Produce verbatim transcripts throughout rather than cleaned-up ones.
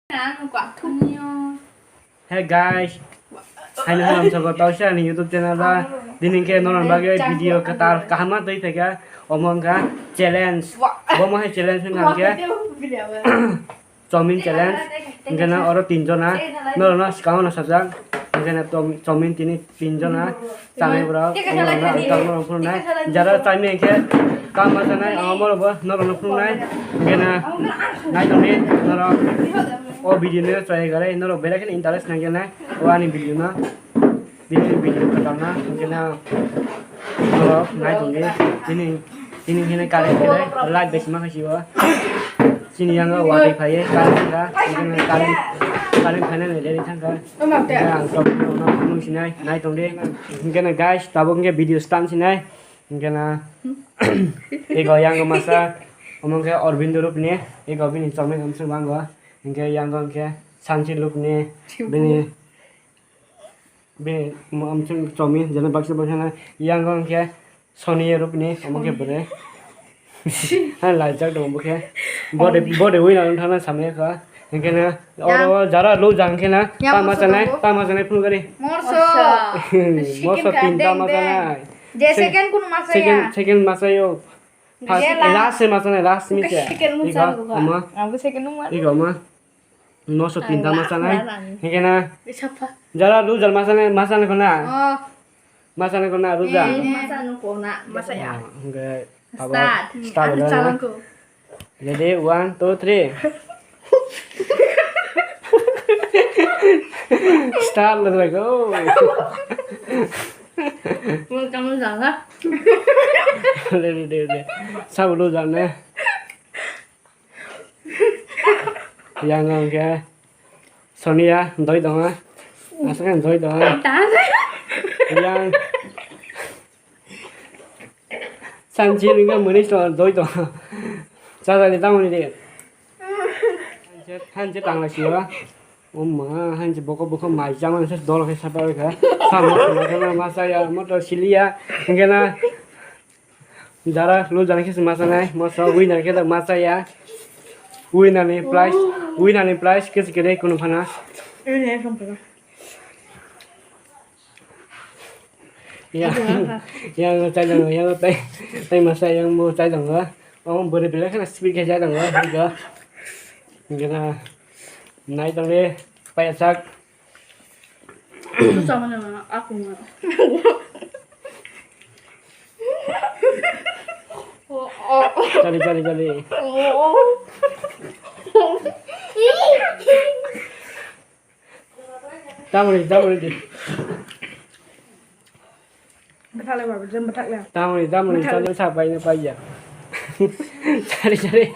Hey guys, haino halam sogo tausa ani YouTube channel o. Dini khe norok bagwi video kwtal kaham ma twi phaikha, omo wngkha challenge. Bo mo hai challenge wngkha khe chowmin challenge. Hingke na oro tin jona norok no swkang no sajak. Hingke na chowmin tini tin jona. Chanai borok, ang norok ang tang norok phunuknai. Jara chaimani khe tama chanai, ang norok bo norok no phunuknai. Hingke na naitongdi norok o video no chaya gare, norok belai kheno interest nang khe nai o ani video no. Bini video kwtal na, hingke na norok naitongdi. Tini, tini hingke na current khe like besi ma khe si o. Chini yango watwi phaiye, current kha, hingke na current, current phainani ready thangkha. Hingke ang tok nung sinai, naitongdi. Hingke na guys, tabuk hingke video start sinai. Hingke na ego yango masa, omo khe Aurobindo rupni, ego bini chomni omsong bango. Hingke yango khe Sanchi rupni, bini, bini omsong chomi, jene baksa baksa na. Yango khe Soniya rupni, omo khe bwrwi. Ha, laijak tongo bo khe. Bode, bode ui nang thana samne kha. Hingke na, oro jara lo jang khe na, tama chanai, tama chanai phunukari. Morso. Morso tinta ma chanai. Je second kun ma chaya. Second, second ma chayo. First, last se ma chanai, last mi se. Second ma chaya. Ama. Abo second ma. Ego ama. Noso tinta ma chanai. Hingke na. Jara loser ma chanai, ma chanai khona. Oh. Ma chanai khona loser. Eh, ma chanai khona, ma chaya. Ah, hingke abo start. Start. Ready, one, two, three. Start le go. Mo kamu jala. Ready, ready, ready. Sabo loser ne. Yang hingke Sonia doi tongo. Aswk doi tongo. Yang Sanchi hingke mwnwi tongo, doi tongo. Chajani tamoni de. Hanse tangla siyo. O ma, hanse boko boko mai chama se dol khe sapa kha. Sa moto ma chama ma chaya, moto siliya. Hingke na. Jara lo jana khe ma chanai, moso winner khe ma chaya. Winner ni prize, winner ni prize khe kere kunu phana. Ya, ya chai jang, ya tai, tai ma chai yang bo chai jang. Oh, bore bele khana speed khe chai jang. Gana nai tong le, paya sak. Itu sama dengan aku, Mak. Oh, oh. Chali, chali, chali. Oh, oh. Tamoni, tamoni di. Bwthak le ba, bwthak le. Tamoni, tamoni, bwthak le. Chali sa pai na pai ya. Chali, chali.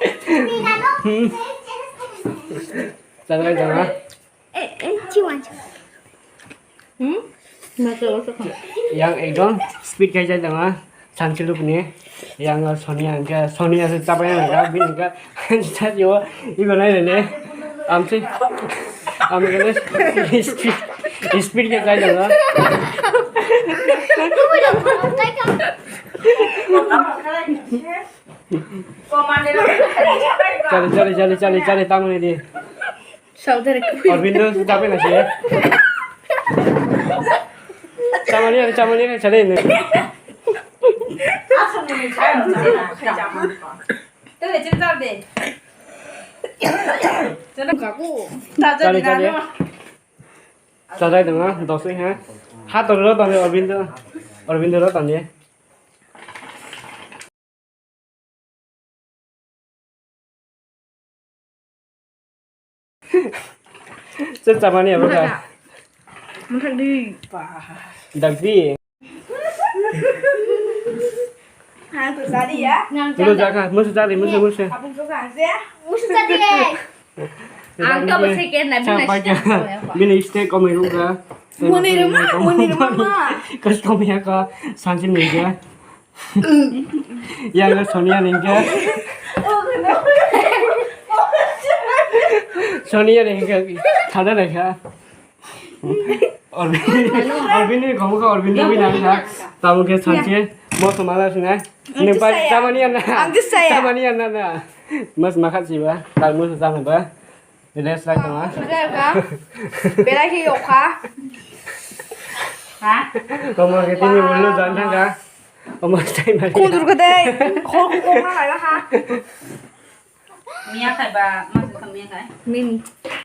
Hmm. Chali, chali. Eh, eh, chiwan, chiwan. Hmm? Yang ekdom speed kai jai tanga, Sanchi rupni. Yang Sonia hingke, Sonia se chapai na ga, bini ga, Sanchi o, ibo nai ne. Amsi, am gane speed, speed ke jai tanga. Chale, chale, chale, chale, chale, tamoni di. Saudara kui. Aurobindo se chapai na se. Chamani, chamani, chale ne. Asal ni saya. Tele cinta de. Jangan kaku. Chale, chale. Chale dong, dos ha. Hato ro tani Aurobindo. Aurobindo ro tani. Sir chamani abo ka. Muthak di. Dak di. Ang to sari ya. Musu jaka, musu jari, musu, musu. Abang to kan se. Musu sari le. Ang to second na bini. Bini stay komai rukha. Muni ruma, muni ruma. Kas komai ka sanjin ni ga. Yang Sonia ni ga. Sonia ni ga. Thada ni ga. Aurobindo, Aurobindo ni kamu ka Aurobindo ni nang na. Tamu ke sanche, mo to mala sina. Ni pa chamani na. Ang to saya. Chamani na na. Mas makat siwa. Tamu sama ba. Rest lai tongma. Belai khe yokha. Ha? Omo khe tini ulo jan thangkha. Omo tai mari. Khundur khe dei. Khol khol kha lai kha. Miya khai ba, ma se miya khai. Min.